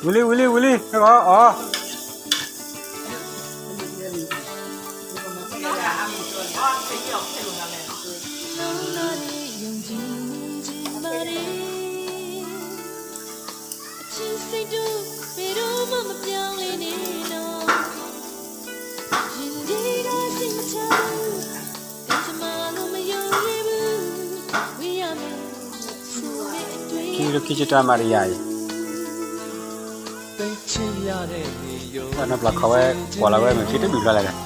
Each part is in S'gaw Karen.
ဝံၤလံ ဝံၤလံ ဝံၤလံ ဟဲဂီၤအီၤ. ခံလၢခံဆတၢ်မၤတယၤအံၤ တၢ်နီၢ်ပျီခီဝဲ ကွၢ်လီၤဝဲမ့ၢ်ဖံတဒူၣ်ဖျါလဲၣ်ဒီ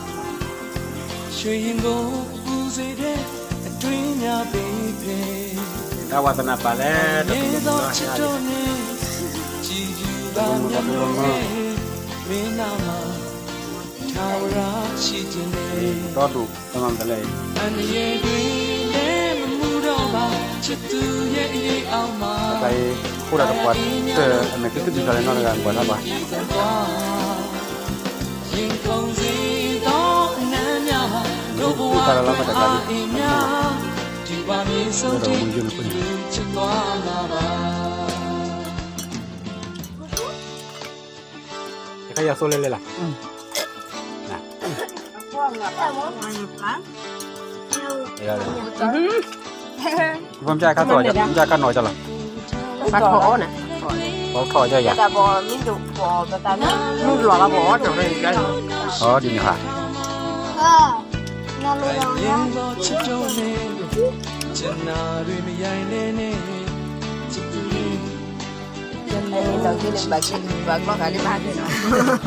း တၢ်ဝါသနာပာ်လဲၣ် တၢ်ပူၤလီၤဟဲလံ တၢ်ပူၤလီၤမၢ ဒီဒူၣ် တၢ်မၤမတၤလဲၣ်အံၤ တၢ်အံၤ ဃိဒၣ်တပှၢ်တၢၢ် အမဲာ်ကကဒုၣ်ထီၣ်လၢနီတဂၤ ကွၢ်ထီၣ်ပှၤ တၢ်လီၤလီၤမတၤကျါလံ ဒီးဝံၤယိၣ်န့ၣ် တခါယၤသိလဲၣ်လဲၣ်လၢ ပမ့ၢ်ခါသိး မ့ၢ်ခါနီၢ်ကလီၤ ပထီၣ်အီၤန့ၣ် ပထီၣ်အီၤယၤ မုၢ်လီၤလီၤပအီၣ်နီၢ်ကလီၤ အီၤဒ်န့ၣ်ဟါ ဒီးက့န့ၣ်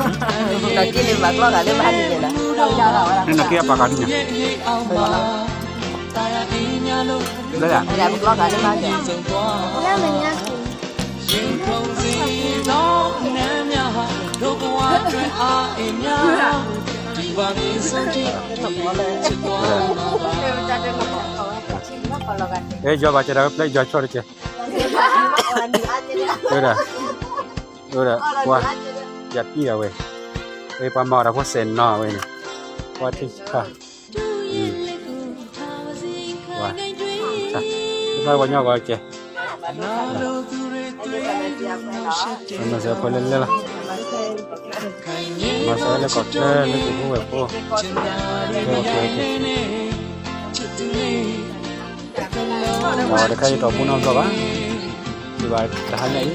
ဘၣ်ကျီၢ်ဃာ်လၢဘၣ်န့ၣ်လီၤ. ဒီးက့န့ၣ် ဘၣ်ကျီၢ်ဃာ်လၢဘၣ်န့ၣ်လီၤ. နက့အပာ်ဃာ်ဒ်ညါ လၢယၤ ယၤပကျီၢ်ဃာ်လၢဘၣ်န့ၣ် လၢမညါ အဲ ယွၤဘၣ်ကဲဒၣ်ဝဲ ပျဲယွၤဆီတကဲး ဝဲဒၣ် ဝဲဒၣ် ပှၤ ယၤပံၢ်ဒၣ်ဝဲ ဝဲပှၤမၤအီၤဒၣ်ဖိစဲးနီၤဝဲန့ၣ် ပှၤထံဆါ ပှၤ ပှၤညီဂီၤကဲး မၤစၢၤဖိလၢလၢလီၤ မၤစၢၤလၢကီၢ်ချၢလၢက့ၤဖိဝဲၢ်ဖိ ကဲ ကဲ ကဲ အဝဲတခါယတီၢ်ပူနီတဘျီဘၣ် ယဘၣ်တဟါညါအံၤလီၤ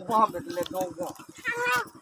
ပှၤဘၣ်တလဲၤဒီဂီၢ်